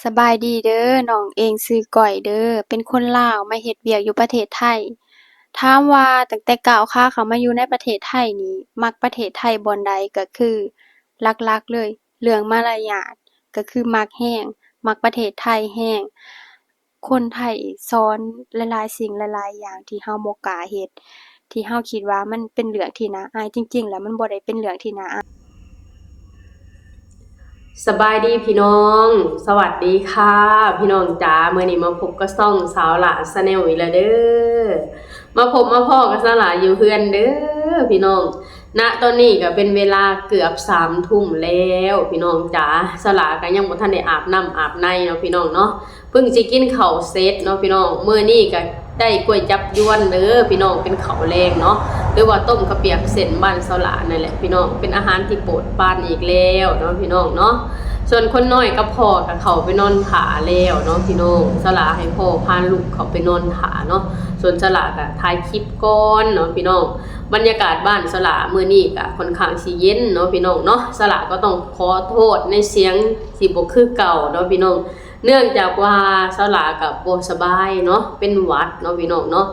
ສະບາຍດີເດີ, ນ້ອງເອງຊື່ກ້ອຍເດີ, ເປັນຄົນລາວມາເຮັດວຽກຢູ່ປະເທດໄທ. ຖາມວ່າຕັ້ງແຕ່ກ້າວຂາເຂົ້າມາຢູ່ໃນປະເທດໄທນີ້ ມັກປະເທດໄທບ່ອນໃດ? ກໍຄືຫຼັກໆເລີຍ ເລື່ອງມາລະຍາດ ກໍຄືມັກແຮງ, ມັກປະເທດໄທແຮງ. ຄົນໄທສອນຫຼາຍໆສິ່ງຫຼາຍໆຢ່າງທີ່ເຮົາບໍ່ກ້າເຮັດ, ທີ່ເຮົາຄິດວ່າມັນເປັນເລື່ອງທີ່ໜ້າອາຍ, ຈິງໆແລ້ວມັນບໍ່ໄດ້ເປັນເລື່ອງທີ່ໜ້າອາຍ. ສະບາຍດີພີ່ນ້ອງ, ສະຫວັດດີຄ່ະພີ່ນ້ອງຈ໋າ. ມື້ນີ້ມາພົບກັບຊ່ອງສາວຫຼ້າ Channel ອີກແລ້ວເດີ. ມາພົບມາພໍ້ກັບສາວຫຼ້າຢູ່ເຮືອນເດີພີ່ນ້ອງ. ນະຕອນນີ້ກໍເປັນເວລາເກືອບສາມທຸ່ມແລ້ວພີ່ນ້ອງຈ໋າ. ສາວຫຼ້າກໍຍັງບໍ່ທັນໄດ້ອາບນ້ຳອາບໃນເນາະພີ່ນ້ອງເນາະ. ເພິ່ງຊິກິນເຂົ້າເສັດເນາະພີ່ນ້ອງ. ມື້ນີ້ກໍໄດ້ກວຍຈັບຢວນເດີພີ່ນ້ອງ, ເປັນເຂົ້າແລງເນາະ ຫຼືວ່າຕົ້ມເຂົ້າປຽກເສັ້ນບ້ານສາວຫຼ້ານັ້ນແຫຼະພີ່ນ້ອງ. ເປັນອາຫານທີ່ໂປດປານອີກແລ້ວເນາະພີ່ນ້ອງເນາະ. ສ່ວນຄົນນ້ອຍກັບພໍ່ກໍເຂົ້າໄປນອນຖ້າແລ້ວເນາະພີ່ນ້ອງ. ສາວຫຼ້າໃຫ້ພໍ່ພາລູກເຂົ້າໄປນອນຖ້າເນາະ, ສ່ວນສາວຫຼ້າກໍຖ່າຍຄລິບກ່ອນເນາະພີ່ນ້ອງ. ບັນຍາກາດບ້ານສາວຫຼ້າມື້ນີ້ກໍຄ່ອນຂ້າງຊິເຢັນເນາະພີ່ນ້ອງເນາະ. ສາວຫຼ້າກໍຕ້ອງຂໍໂທດໃນສຽງທີ່ບໍ່ຄືເກົ່າເນາະພີ່ນ້ອງ. ເນື່ອງຈາກວ່າສາວຫຼ້າກໍບໍ່ສະບາຍເນາະ, ເປັນຫວັດເນາະພີ່ນ້ອງເນາະ.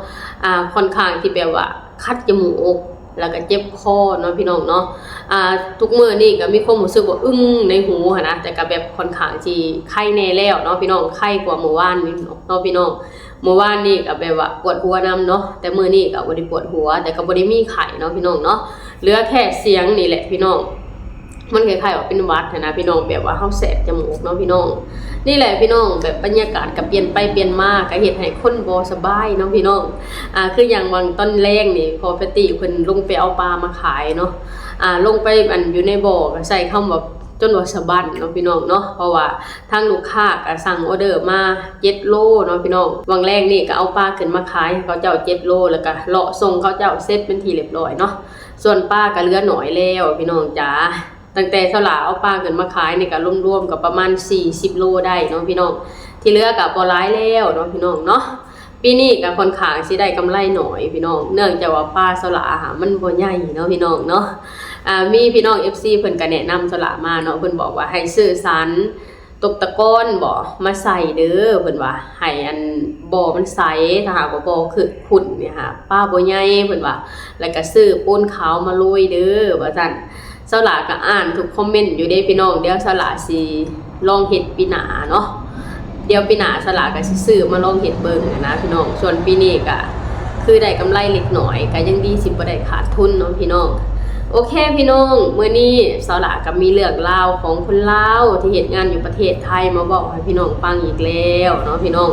ອາ ຄ່ອນຂ້າງທີ່ແບບວ່າຂັດຈະມູກ ແລ້ວກໍເຈັບຄໍເນາະພີ່ນ້ອງເນາະ. ອາ ທຸກມື້ນີ້ກໍມີຄວາມຮູ້ສຶກວ່າອຶ້ງໃນຫູຫັ້ນນະ, ແຕ່ກໍແບບຄ່ອນຂ້າງຊິໄຄແດ່ແລ້ວເນາະພີ່ນ້ອງ, ໄຄກວ່າມື້ວານນີ້ເນາະພີ່ນ້ອງ. ມື້ວານນີ້ກໍແບບວ່າປວດຫົວນຳເນາະ, ແຕ່ມື້ນີ້ກໍບໍ່ໄດ້ປວດຫົວ, ແຕ່ກໍບໍ່ໄດ້ມີໄຂ້ເນາະພີ່ນ້ອງເນາະ. ເຫຼືອແຄ່ສຽງນີ້ແຫຼະພີ່ນ້ອງ. ມັນຄ້າຍໆວ່າເປັນຫວັດຫັ້ນນະພີ່ນ້ອງ, ແບບວ່າເຮົາແສບຈະມູກເນາະພີ່ນ້ອງ. ນີ້ແຫຼະພີ່ນ້ອງ, ແບບບັນຍາກາດກໍປ່ຽນໄປປ່ຽນມາ ກໍເຮັດໃຫ້ຄົນບໍ່ສະບາຍເນາະພີ່ນ້ອງ. ອາ ຄືຢ່າງຫວ່າງຕອນແລງນີ້ ພໍ່ແພັດຕີ້ເພິ່ນລົງໄປເອົາປາມາຂາຍເນາະ. ອາ ລົງໄປ ອັນ ຢູ່ໃນບໍ່ ກໍໃຊ້ຄຳວ່າຈົນວ່າສະບັ້ນເນາະພີ່ນ້ອງເນາະ, ເພາະວ່າທາງລູກຄ້າກໍສັ່ງອໍເດີມາເຈັດໂລເນາະພີ່ນ້ອງ. ຫວ່າງແລງນີ້ກໍເອົາປາຂຶ້ນມາຂາຍໃຫ້ເຂົາເຈົ້າເຈັດໂລ ແລ້ວກໍເລາະສົ່ງເຂົາເຈົ້າເສັດເປັນທີ່ລຽບຮ້ອຍເນາະ. ສ່ວນປາກໍເຫຼືອໜ້ອຍແລ້ວພີ່ນ້ອງຈ໋າ. ຕັ້ງແຕ່ສາວຫຼ້າເອົາປາຂຶ້ນມາຂາຍນີ້ກໍລວມໆກໍປະມານສີ່ສິບໂລໄດ້ເນາະພີ່ນ້ອງ, ທີ່ເຫຼືອກໍບໍ່ຫຼາຍແລ້ວເນາະພີ່ນ້ອງເນາະ. ປີນີ້ກໍຄ່ອນຂ້າງຊິໄດ້ກຳໄລໜ້ອຍພີ່ນ້ອງ, ເນື່ອງຈາກວ່າປາສາວຫຼ້າຫັ້ນມັນບໍ່ໃຫຍ່ເນາະພີ່ນ້ອງເນາະ. ອາ ມີພີ່ນ້ອງເອັຟຊີເພິ່ນກໍແນະນຳສາວຫຼ້າມາເນາະ, ເພິ່ນບອກວ່າໃຫ້ຊື້ສານ ຕົກຕະກອນບໍ ມາໃສ່ເດີ ເພິ່ນວ່າ ໃຫ້ອັນບໍ່ມັນໃສ, ຖ້າຫາກວ່າບໍ່ຄືຂຸ້ນນີ້ຫາ ປາບໍ່ໃຫຍ່ ເພິ່ນວ່າ, ແລ້ວກະຊື້ປູນຂາວມາໂລຍເດີ ວ່າຊັ້ນ. ສາວຫຼ້າກະອ່ານທຸກຄອມເມັນຢູ່ເດ້ພີ່ນ້ອງ, ດຽວສາວຫຼ້າຊິລອງເຮັດປີໜ້າເນາະ, ດຽວປີໜ້າສາວຫຼ້າກະຊິຊື້ມາລອງເຮັດເບິ່ງຫັ້ນນະພີ່ນ້ອງ. ສ່ວນປີນີ້ກະ ຄືໄດ້ກຳໄລເລັກນ້ອຍ ກໍຍັງດີ ຊິບໍ່ໄດ້ຂາດທຶນເນາະພີ່ນ້ອງ. ໂອເຄພີ່ນ້ອງ, ມື້ນີ້ສາວຫຼ້າກໍມີເລື່ອງລາວຂອງຄົນລາວທີ່ເຮັດງານຢູ່ປະເທດໄທມາເວົ້າໃຫ້ພີ່ນ້ອງຟັງອີກແລ້ວເນາະພີ່ນ້ອງ.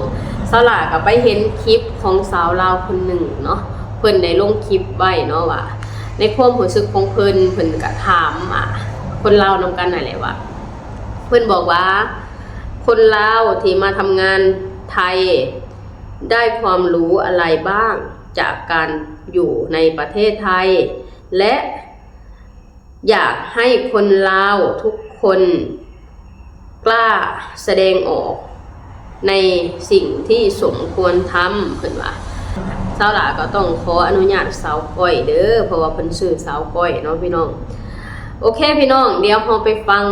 ສາວຫຼ້າກໍໄປເຫັນຄລິບຂອງສາວລາວຄົນໜຶ່ງເນາະ, ເພິ່ນໄດ້ລົງຄລິບໄວ້ເນາະວ່າ ໃນຄວາມຮູ້ສຶກຂອງເພິ່ນ, ເພິ່ນກໍຖາມ ອາ ຄົນລາວນຳກັນນັ້ນແຫຼະວ່າ ເພິ່ນບອກວ່າ ຄົນລາວທີ່ມາທຳງານໄທ ໄດ້ຄວາມຮູ້ອະໄລບ້າງຈາກການຢູ່ໃນປະເທດໄທ ແລະ ຢາກໃຫ້ຄົນລາວທຸກຄົນກ້າສະແດງອອກໃນສິ່ງທີ່ສົມຄວນທຳ ເພິ່ນວ່າ. ສາວຫຼ້າກໍຕ້ອງຂໍອະນຸຍາດສາວກ້ອຍເດີ ເພາະວ່າເພິ່ນຊື່ສາວກ້ອຍເນາະພີ່ນ້ອງ. ໂອເຄພີ່ນ້ອງ, ດຽວເຮົາໄປຟັງ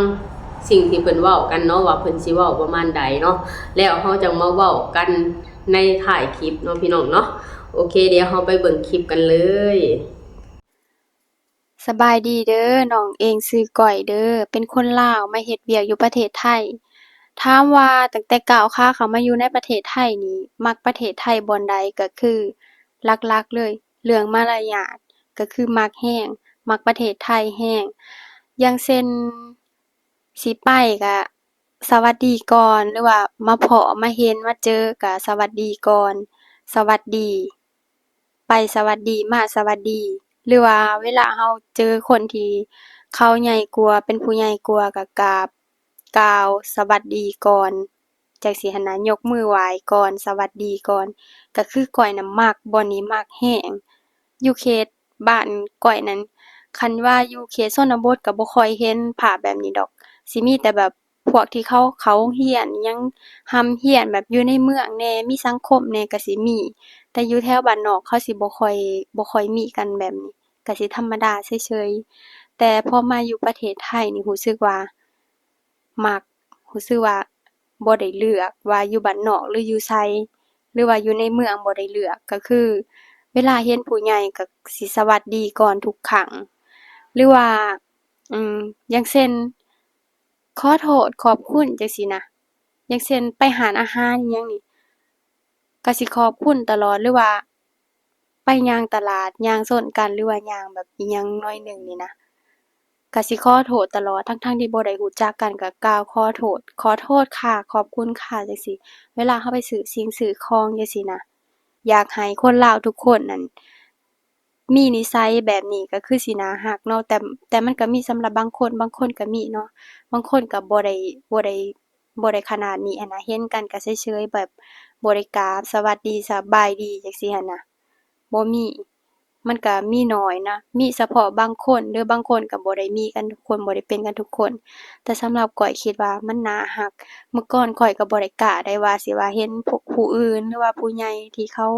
ສິ່ງທີ່ເພິ່ນເວົ້າກັນເນາະ ວ່າເພິ່ນຊິເວົ້າປະມານໃດເນາະ, ແລ້ວເຮົາຈັ່ງມາເວົ້າກັນ ໃນທ້າຍຄລິບເນາະພີ່ນ້ອງເນາະ. ໂອເຄ, ດຽວເຮົາໄປເບິ່ງຄລິບກັນເລີຍ. ສະບາຍດີເດີ, ນ້ອງເອງຊື່ກ້ອຍເດີ, ເປັນຄົນລາວມາເຮັດວຽກຢູ່ປະເທດໄທ. ຖາມວ່າຕັ້ງແຕ່ກ້າວຂາເຂົ້າມາຢູ່ໃນປະເທດໄທນີ້ ມັກປະເທດໄທບ່ອນໃດ? ກໍຄືຫຼັກໆເລີຍ ເລື່ອງມາລະຍາດ ກໍຄືມັກແຮງ, ມັກປະເທດໄທແຮງ. ຢ່າງເຊັ່ນ ຊິໄປກະສະຫວັດດີກ່ອນ ຫຼືວ່າມາພໍ້ມາເຫັນມາເຈີກະສະຫວັດດີກ່ອນ, ສະຫວັດດີ, ໄປສະຫວັດດີ, ມາສະຫວັດດີ. ຫຼືວ່າເວລາເຮົາເຈີຄົນທີ່ເຂົາໃຫຍ່ກວ່າ ເປັນຜູ້ໃຫຍ່ກວ່າ ກະກາບ ກ່າວສະຫວັດດີກ່ອນ ຈັ່ງຊີ້ຫັ້ນນະ, ຍົກມືໄຫວ້ກ່ອນ ສະຫວັດດີກ່ອນ. ກະຄືກ້ອຍນະມັກ ບ່ອນນີ້ມັກແຮງ. ຢູ່ເຂດ ບ້ານກ້ອຍນັ້ນ ຄັນວ່າຢູ່ເຂດຊົນນະບົດກໍບໍ່ຄ່ອຍເຫັນພາບແບບນີ້ດອກ, ຊິມີແຕ່ແບບພວກທີ່ເຂົາເຂົ້າໂຮງຮຽນອີ່ຫຍັງ ຮ່ຳຮຽນແບບຢູ່ໃນເມືອງແດ່ ມີສັງຄົມແດ່ກໍຊິມີ, ແຕ່ຢູ່ແຖວບ້ານນອກເຂົາຊິບໍ່ຄ່ອຍ ບໍ່ຄ່ອຍມີກັນແບບນີ້, ກໍຊິທຳມະດາເສີຍໆ. ແຕ່ພໍມາຢູ່ປະເທດໄທນີ້ ຮູ້ສຶກວ່າ ມັກ ຮູ້ສຶກວ່າ ບໍ່ໄດ້ເລືອກວ່າຢູ່ບ້ານນອກ ຫຼື ຢູ່ໃສ ຫຼືວ່າຢູ່ໃນເມືອງ ບໍ່ໄດ້ເລືອກ ກໍຄືເວລາເຫັນຜູ້ໃຫຍ່ກໍຊິສະຫວັດດີກ່ອນທຸກຄັ້ງ ຫຼືວ່າ ອືມ ຢ່າງເຊັ່ນ ຂໍໂທດ ຂອບຄຸນ ຈັ່ງຊີ້ນະ. ຢ່າງເຊັ່ນ ໄປຮ້ານອາຫານອີ່ຫຍັງນີ້ ກໍຊິຂອບຄຸນຕະຫຼອດ ຫຼືວ່າໄປຍ່າງຕະຫຼາດ ຍ່າງຊົນກັນ ຫຼືວ່າຍ່າງແບບອີ່ຫຍັງໜ້ອຍໜຶ່ງນີ້ນະ ກໍຊິຂໍໂທດຕະຫຼອດ ທັງໆທີ່ບໍ່ໄດ້ຮູ້ຈັກກັນ ກໍກ່າວຂໍໂທດ ຂໍໂທດຄ່ະ ຂອບຄຸນຄ່ະ ຈັ່ງຊີ້. ເວລາເຮົາໄປຊື້ສິ່ງຊື້ຂອງ ຈັ່ງຊີ້ນະ ຢາກໃຫ້ຄົນລາວທຸກຄົນນັ້ນ ມີນິໄສແບບນີ້ກໍຄືຊິໜ້າຮັກເນາະ ແຕ່ ແຕ່ມັນກໍມີສຳລັບບາງຄົນ ບາງຄົນກໍມີເນາະ ບາງຄົນກໍບໍ່ໄດ້ ບໍ່ໄດ້ ບໍ່ໄດ້ຂະໜາດນີ້ຫັ້ນນະ ເຫັນກັນກໍເສີຍໆ ແບບບໍ່ໄດ້ກາບ ສະຫວັດດີ ສະບາຍດີ ຈັ່ງຊີ້ຫັ້ນນະ ບໍ່ມີ ມັນກໍມີໜ້ອຍນະ ມີສະເພາະບາງຄົນ ຫຼືບາງຄົນກໍບໍ່ໄດ້ມີກັນທຸກຄົນ ບໍ່ໄດ້ເປັນກັນທຸກຄົນ ແຕ່ສຳລັບຂ້ອຍຄິດວ່າມັນໜ້າຮັກ. ເມື່ອກ່ອນຂ້ອຍກໍບໍ່ໄດ້ກ້າໄດ້ວ່າຊິວ່າເຫັນຜູ້ ຜູ້ອື່ນ ຫຼືວ່າຜູ້ໃຫຍ່ທີ່ເຂົາ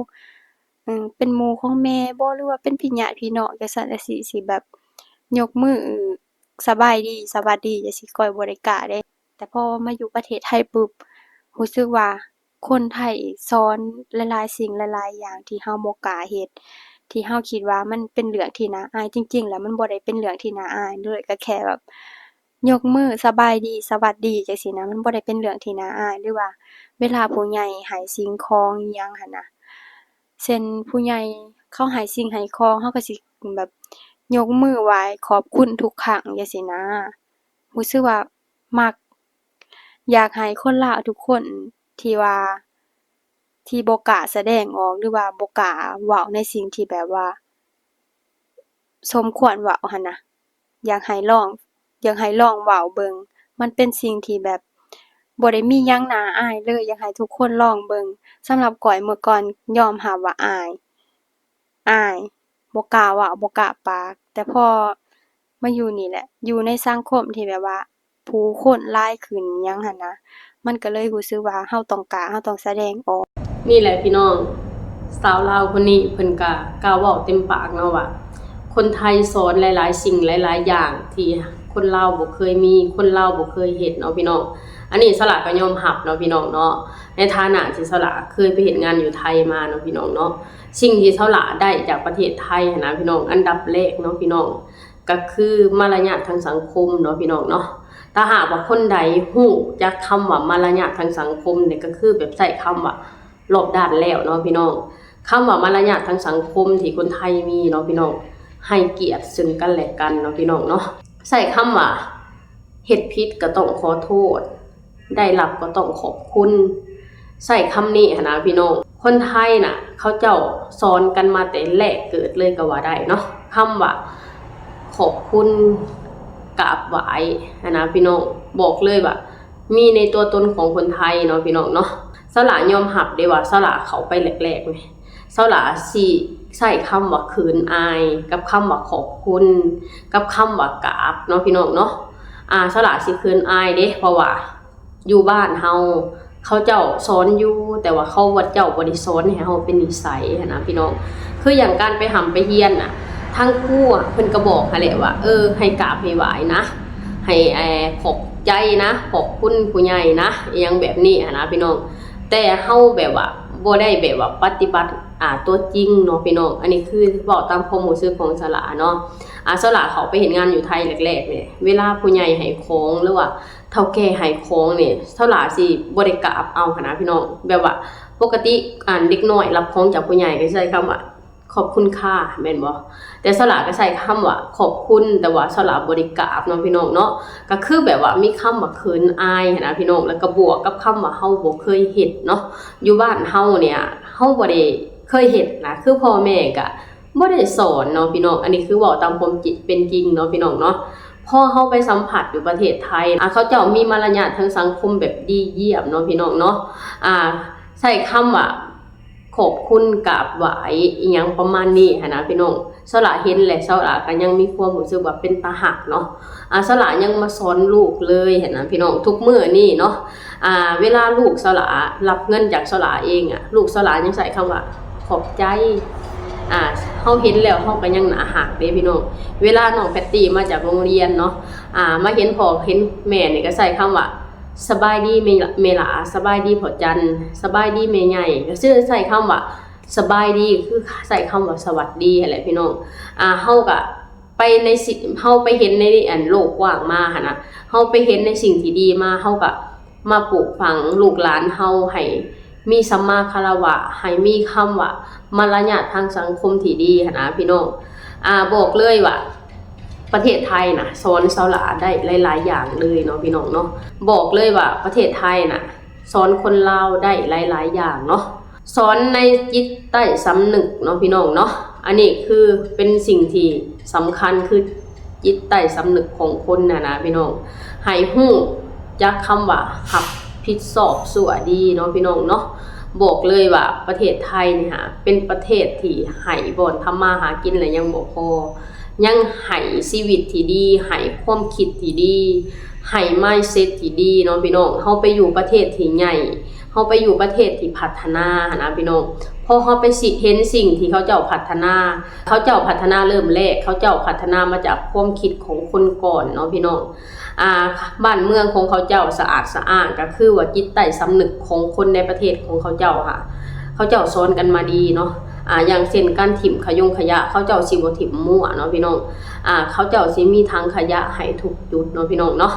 ເປັນໝູ່ຂອງແມ່ບໍ ຫຼືວ່າເປັນພີ່ຍາດພີ່ນ້ອງຈັ່ງຊັ້ນຈັ່ງຊີ້ ຊິແບບຍົກມືສະບາຍດີ ສະຫວັດດີຈັ່ງຊີ້ ຂ້ອຍບໍ່ໄດ້ກ້າເດ້. ແຕ່ພໍມາຢູ່ປະເທດໄທປຸບ ຮູ້ສຶກວ່າຄົນໄທສອນຫຼາຍໆສິ່ງຫຼາຍໆຢ່າງທີ່ເຮົາບໍ່ກ້າເຮັດ ທີ່ເຮົາຄິດວ່າມັນເປັນເລື່ອງທີ່ໜ້າອາຍ ຈິງໆແລ້ວມັນບໍ່ໄດ້ເປັນເລື່ອງທີ່ໜ້າອາຍເລີຍ ກໍແຄ່ແບບ ຍົກມືສະບາຍດີ ສະຫວັດດີ ຈັ່ງຊີ້ນະ ມັນບໍ່ໄດ້ເປັນເລື່ອງທີ່ໜ້າອາຍ ຫຼືວ່າເວລາຜູ້ໃຫຍ່ໃຫ້ສິ່ງຂອງອີ່ຫຍັງຫັ້ນນະ ເຊັ່ນ ຜູ້ໃຫຍ່ເຂົາໃຫ້ສິ່ງໃຫ້ຂອງ ເຮົາກໍຊິແບບຍົກມືໄຫວ້ຂອບຄຸນທຸກຄັ້ງ ຈັ່ງຊີ້ນະ. ຮູ້ສຶກວ່າມັກ ຢາກໃຫ້ຄົນລາວທຸກຄົນທີ່ວ່າ ທີ່ບໍ່ກ້າສະແດງອອກ ຫຼືວ່າບໍ່ກ້າເວົ້າໃນສິ່ງທີ່ແບບວ່າ ສົມຄວນເວົ້າຫັ້ນນະ ຢາກໃຫ້ລອງ ຢາກໃຫ້ລອງເວົ້າເບິ່ງ ມັນເປັນສິ່ງທີ່ແບບບໍ່ໄດ້ມີຫຍັງໜ້າອາຍເລີຍ ຢາກໃຫ້ທຸກຄົນລອງເບິ່ງ. ສຳລັບຂ້ອຍເມື່ອກ່ອນຍອມຮັບວ່າອາຍ ອາຍ ບໍ່ກ້າເວົ້າ ບໍ່ກ້າປາກ ແຕ່ພໍມາຢູ່ນີ້ແຫຼະ ຢູ່ໃນສັງຄົມທີ່ແບບວ່າ ຜູ້ຄົນຫຼາຍຂຶ້ນຫຍັງຫັ້ນນະ ມັນກໍເລີຍຮູ້ສຶກວ່າເຮົາຕ້ອງກ້າ ເຮົາຕ້ອງສະແດງອອກ. ນີ້ແຫຼະພີ່ນ້ອງ ສາວລາວຄົນນີ້ເພິ່ນກໍກ່າວເວົ້າເຕັມປາກເນາະວ່າ ຄົນໄທສອນຫຼາຍໆສິ່ງຫຼາຍໆຢ່າງທີ່ຄົນລາວບໍ່ເຄີຍມີ ຄົນລາວບໍ່ເຄີຍເຮັດເນາະພີ່ນ້ອງ. ອັນນີ້ສາວຫຼ້າກໍຍອມຮັບເນາະພີ່ນ້ອງເນາະ ໃນຖານະທີ່ສາວຫຼ້າເຄີຍໄປເຮັດງານຢູ່ໄທມາເນາະພີ່ນ້ອງເນາະ. ສິ່ງທີ່ສາວຫຼ້າໄດ້ຈາກປະເທດໄທຫັ້ນນະພີ່ນ້ອງ ອັນດັບແລກເນາະພີ່ນ້ອງ ກໍຄືມາລະຍາດທາງສັງຄົມເນາະພີ່ນ້ອງເນາະ. ຖ້າຫາກວ່າຄົນໃດຮູ້ຈັກຄຳວ່າມາລະຍາດທາງສັງຄົມນີ້ ກໍຄືແບບໃຊ້ຄຳວ່າລອບດ້ານແລ້ວເນາະພີ່ນ້ອງ. ຄຳວ່າມາລະຍາດທາງສັງຄົມທີ່ຄົນໄທມີເນາະພີ່ນ້ອງ ໃຫ້ກຽດເຊິ່ງກັນແລະກັນເນາະພີ່ນ້ອງເນາະ. ໃຊ້ຄຳວ່າເຮັດຜິດກໍຕ້ອງຂໍໂທດ ໄດ້ຮັບກໍຕ້ອງຂອບຄຸນ ໃຊ້ຄຳນີ້ຫັ້ນນະພີ່ນ້ອງ. ຄົນໄທນະ ເຂົາເຈົ້າສອນກັນມາແຕ່ແລກເກີດເລີຍກໍວ່າໄດ້ເນາະ ຄຳວ່າຂອບຄຸນ ກາບໄຫວ້ຫັ້ນນະພີ່ນ້ອງ. ບອກເລີຍວ່າມີໃນຕົວຕົນຂອງຄົນໄທເນາະພີ່ນ້ອງເນາະ. ສາວຫຼ້າຍອມຮັບເດ້ວ່າສາວຫຼ້າເຂົ້າໄປແລກໆນີ້ ສາວຫຼ້າຊິໃຊ້ຄຳວ່າເຂີນອາຍ ກັບຄຳວ່າຂອບຄຸນ ກັບຄຳວ່າກາບເນາະພີ່ນ້ອງເນາະ. ອາ ສາວຫຼ້າຊິເຂີນອາຍເດ້ ເພາະວ່າຢູ່ບ້ານເຮົາ ເຂົາເຈົ້າສອນຢູ່ ແຕ່ວ່າເຂົາ ເຂົາເຈົ້າບໍ່ໄດ້ສອນໃຫ້ເຮົາເປັນນິໄສຫັ້ນນະພີ່ນ້ອງ. ຄືຢ່າງການໄປຮ່ຳໄປຮຽນນະ ທາງຄູເພິ່ນກໍບອກຫັ້ນແຫຼະວ່າ ເອີ ໃຫ້ກາບໃຫ້ໄຫວ້ນະ ໃຫ້ ເອີ ຂອບໃຈນະ ຂອບຄຸນຜູ້ໃຫຍ່ນະ ອີ່ຫຍັງແບບນີ້ຫັ້ນນະພີ່ນ້ອງ. ແຕ່ເຮົາແບບວ່າບໍ່ໄດ້ແບບວ່າປະຕິບັດ ອ່າ ຕົວຈິງເນາະພີ່ນ້ອງ. ອັນນີ້ຄືເວົ້າຕາມຄວາມຮູ້ສຶກຂອງສາວຫຼ້າເນາະ. ອ່າ ສາວຫຼ້າເຂົ້າໄປເຮັດງານຢູ່ໄທແລກໆນີ້ ເວລາຜູ້ໃຫຍ່ໃຫ້ຂອງ ຫຼືວ່າເຖົ້າແກ່ໃຫ້ຂອງນີ້ ສາວຫຼ້າຊິບໍ່ໄດ້ກາບເອົາຫັ້ນນະພີ່ນ້ອງ. ແບບວ່າປົກກະຕິ ອັນ ເດັກນ້ອຍຮັບຂອງຈາກຜູ້ໃຫຍ່ກໍຊິໃຊ້ຄຳວ່າ ຂອບຄຸນຄ່ະ ແມ່ນບໍ່? ແຕ່ສາວຫຼ້າກໍໃຊ້ຄຳວ່າຂອບຄຸນ ແຕ່ວ່າສາວຫຼ້າບໍ່ໄດ້ກາບເນາະພີ່ນ້ອງເນາະ. ກໍຄືແບບວ່າມີຄຳວ່າເຂີນອາຍຫັ້ນນະພີ່ນ້ອງ ແລ້ວກໍບວກກັບຄຳວ່າເຮົາບໍ່ເຄີຍເຮັດເນາະ. ຢູ່ບ້ານເຮົານີ້ ເຮົາບໍ່ໄດ້ເຄີຍເຮັດນະ ຄືພໍ່ແມ່ກໍບໍ່ໄດ້ສອນເນາະພີ່ນ້ອງ. ອັນນີ້ຄືເວົ້າຕາມຄວາມຈິ ເປັນຈິງເນາະພີ່ນ້ອງເນາະ. ພໍເຮົາໄປສຳຜັດຢູ່ປະເທດໄທ ອ່າ ເຂົາເຈົ້າມີມາລະຍາດທາງສັງຄົມແບບດີຢ້ຽມເນາະພີ່ນ້ອງເນາະ. ອ່າ ໃຊ້ຄຳວ່າ ຂອບຄຸນ ກາບໄຫວ້ ອີ່ຫຍັງປະມານນີ້ຫັ້ນນະພີ່ນ້ອງ. ສາວຫຼ້າເຫັນແລ້ວ ສາວຫຼ້າກໍຍັງມີຄວາມຮູ້ສຶກວ່າເປັນຕາຮັກເນາະ. ອ່າ ສາວຫຼ້າຍັງມາສອນລູກເລີຍຫັ້ນນະພີ່ນ້ອງ ທຸກມື້ນີ້ເນາະ. ອ່າ ເວລາລູກສາວຫຼ້າຮັບເງິນຈາກສາວຫຼ້າເອງອະ ລູກສາວຫຼ້າຍັງໃຊ້ຄຳວ່າ ຂອບໃຈ. ອ່າ ເຮົາເຫັນແລ້ວເຮົາກໍຍັງໜ້າຮັກເດ້ພີ່ນ້ອງ. ເວລານ້ອງແພັດຕີ້ມາຈາກໂຮງຮຽນເນາະ ອ່າ ມາເຫັນພໍ່ເຫັນແມ່ນີ້ກໍໃຊ້ຄຳວ່າ ສະບາຍດີແມ່ ແມ່ຫຼ້າ, ສະບາຍດີພໍ່ຈັນ, ສະບາຍດີແມ່ໃຫຍ່. ກໍຄືໃຊ້ຄຳວ່າສະບາຍດີ ຄືໃຊ້ຄຳວ່າສະຫວັດດີຫັ້ນແຫຼະພີ່ນ້ອງ. ອ່າ ເຮົາກໍໄປໃນ ເຮົາໄປເຫັນໃນອັນໂລກກວ້າງມາຫັ້ນນະ, ເຮົາໄປເຫັນໃນສິ່ງທີ່ດີມາ ເຮົາກໍມາປູກຝັງລູກຫຼານເຮົາໃຫ້ມີສຳມາຄາລະວະ, ໃຫ້ມີຄຳວ່າມາລະຍາດທາງສັງຄົມທີ່ດີຫັ້ນນະພີ່ນ້ອງ. ອ່າ ບອກເລີຍວ່າ ປະເທດໄທນະ ສອນສາວຫຼ້າໄດ້ຫຼາຍໆຢ່າງເລີຍເນາະພີ່ນ້ອງເນາະ. ບອກເລີຍວ່າປະເທດໄທນະ ສອນຄົນລາວໄດ້ຫຼາຍໆຢ່າງເນາະ, ສອນໃນຈິດໃຕ້ສຳນຶກເນາະພີ່ນ້ອງເນາະ. ອັນນີ້ຄືເປັນສິ່ງທີ່ສຳຄັນ ຄືຈິດໃຕ້ສຳນຶກຂອງຄົນນະນະພີ່ນ້ອງ, ໃຫ້ຮູ້ຈັກຄຳວ່າຮັບຜິດຊອບຊົ່ວດີເນາະພີ່ນ້ອງເນາະ. ບອກເລີຍວ່າປະເທດໄທນີ້ຫາ ເປັນປະເທດທີ່ໃຫ້ບ່ອນທຳມາຫາກິນແລ້ວຍັງບໍ່ພໍ, ຍັງໃຫ້ຊີວິດທີ່ດີ, ໃຫ້ຄວາມຄິດທີ່ດີ, ໃຫ້ mindset ທີ່ດີເນາະພີ່ນ້ອງ. ເຮົາໄປຢູ່ປະເທດທີ່ໃຫຍ່, ເຮົາໄປຢູ່ປະເທດທີ່ພັດທະນາຫັ້ນນະພີ່ນ້ອງ, ພໍເຮົາໄປຊິເຫັນສິ່ງທີ່ເຂົາເຈົ້າພັດທະນາ, ເຂົາເຈົ້າພັດທະນາເລີ່ມແລກ ເຂົາເຈົ້າພັດທະນາມາຈາກຄວາມຄິດຂອງຄົນກ່ອນເນາະພີ່ນ້ອງ. ອ່າ ບ້ານເມືອງຂອງເຂົາເຈົ້າສະອາດສະອ້ານ ກໍຄືວ່າຈິດໃຕ້ສຳນຶກຂອງຄົນໃນປະເທດຂອງເຂົາເຈົ້າຫາ ເຂົາເຈົ້າສອນກັນມາດີເນາະ. ອ່າ ຢ່າງເຊັ່ນການຖິ້ມຂະຍົງຂະຫຍະ ເຂົາເຈົ້າຊິບໍ່ຖິ້ມມົ້ວເນາະພີ່ນ້ອງ. ອ່າ ເຂົາເຈົ້າຊິມີຖັງຂະຫຍະໃຫ້ທຸກຈຸດເນາະພີ່ນ້ອງເນາະ.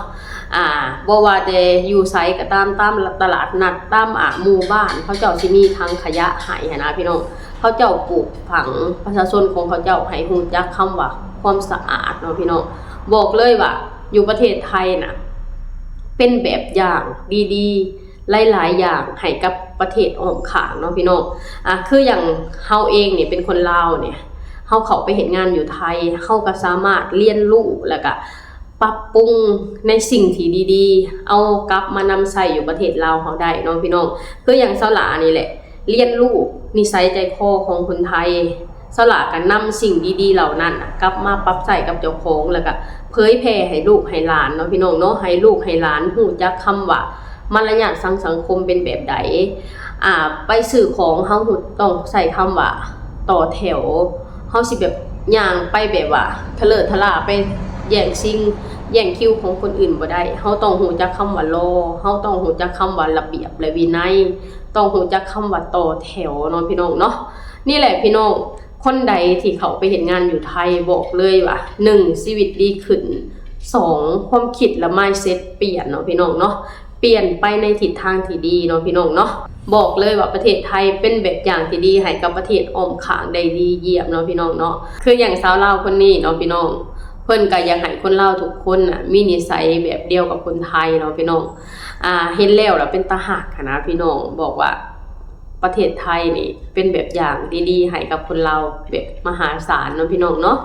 ອ່າ ບໍ່ວ່າແຕ່ຢູ່ໃສກໍຕາມ, ຕາມຕະຫຼາດນັດ, ຕາມ ອ່າ ໝູ່ບ້ານ ເຂົາເຈົ້າຊິມີຖັງຂະຫຍະໃຫ້ຫັ້ນນະພີ່ນ້ອງ. ເຂົາເຈົ້າປູກຝັງປະຊາຊົນຂອງເຂົາເຈົ້າໃຫ້ຮູ້ຈັກຄຳວ່າຄວາມສະອາດເນາະພີ່ນ້ອງ. ບອກເລີຍວ່າຢູ່ປະເທດໄທນະ ເປັນແບບຢ່າງດີໆ ຫຼາຍໆຢ່າງໃຫ້ກັບປະເທດອ້ອມຂ້າງເນາະພີ່ນ້ອງ. ອ່າ ຄືຢ່າງເຮົາເອງນີ້ເປັນຄົນລາວນີ້ ເຮົາເຂົ້າໄປເຮັດງານຢູ່ໄທ ເຮົາກໍສາມາດຮຽນຮູ້ ແລ້ວກໍປັບປຸງໃນສິ່ງທີ່ດີໆ ເອົາກັບມານຳໃຊ້ຢູ່ປະເທດລາວເຮົາໄດ້ເນາະພີ່ນ້ອງ. ຄືຢ່າງສາວຫຼ້ານີ້ແຫຼະ ຮຽນຮູ້ນິໄສໃຈຄໍຂອງຄົນໄທ, ສາວຫຼ້າກໍນຳສິ່ງດີໆເຫຼົ່ານັ້ນນະ ກັບມາປັບໃຊ້ກັບເຈົ້າຂອງ ແລ້ວກໍເຜີຍແຜ່ໃຫ້ລູກໃຫ້ຫຼານເນາະພີ່ນ້ອງເນາະ, ໃຫ້ລູກໃຫ້ຫຼານຮູ້ຈັກຄຳວ່າມາລະຍາດທາງສັງຄົມເປັນແບບໃດ. ອ່າ ໄປຊື້ຂອງ ເຮົາຕ້ອງໃຊ້ຄຳວ່າຕໍ່ແຖວ, ເຮົາຊິແບບຍ່າງໄປແບບວ່າທະເລີດທະລ່າໄປແຍ່ງຊິງແຍ່ງຄິວຂອງຄົນອື່ນບໍ່ໄດ້. ເຮົາຕ້ອງຮູ້ຈັກຄຳວ່າລໍ, ເຮົາຕ້ອງຮູ້ຈັກຄຳວ່າລະບຽບ ແລະ ວິໄນ, ຕ້ອງຮູ້ຈັກຄຳວ່າຕໍ່ແຖວເນາະພີ່ນ້ອງເນາະ. ນີ້ແຫຼະພີ່ນ້ອງ, ຄົນໃດທີ່ເຂົ້າໄປເຮັດງານຢູ່ໄທ ບອກເລີຍວ່າ ໜຶ່ງ ຊີວິດດີຂຶ້ນ, ສອງ ຄວາມຄິດ ແລະ mindset ປ່ຽນເນາະພີ່ນ້ອງເນາະ, ປ່ຽນໄປໃນທິດທາງທີ່ດີເນາະພີ່ນ້ອງເນາະ. ບອກເລີຍວ່າປະເທດໄທເປັນແບບຢ່າງທີ່ດີໃຫ້ກັບປະເທດອ້ອມຂ້າງໄດ້ດີຢ້ຽມເນາະພີ່ນ້ອງເນາະ. ຄືຢ່າງສາວລາວຄົນນີ້ເນາະພີ່ນ້ອງ, ເພິ່ນກໍຢາກໃຫ້ຄົນລາວທຸກຄົນນະ ມີນິໄສແບບດຽວກັບຄົນໄທເນາະພີ່ນ້ອງ. ອ່າ ເຫັນແລ້ວລະເປັນຕາຮັກຫັ້ນນະພີ່ນ້ອງ, ບອກວ່າ ປະເທດໄທນີ້ເປັນແບບຢ່າງດີໆໃຫ້ກັບຄົນລາວແບບມະຫາສານເນາະພີ່ນ້ອງເນາະ.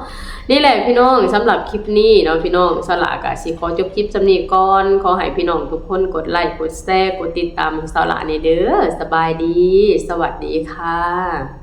ນີ້ແຫຼະພີ່ນ້ອງ, ສຳລັບຄລິບນີ້ເນາະພີ່ນ້ອງ, ສາວຫຼ້າກໍຊິຂໍຈົບຄລິບສ່ຳນີ້ກ່ອນ. ຂໍໃຫ້ພີ່ນ້ອງທຸກຄົນກົດໄລ, ກົດແຊ, ກົດຕິດຕາມໃຫ້ສາວຫຼ້າແດ່ເດີ. ສະບາຍດີ, ສະຫວັດດີຄ່ະ.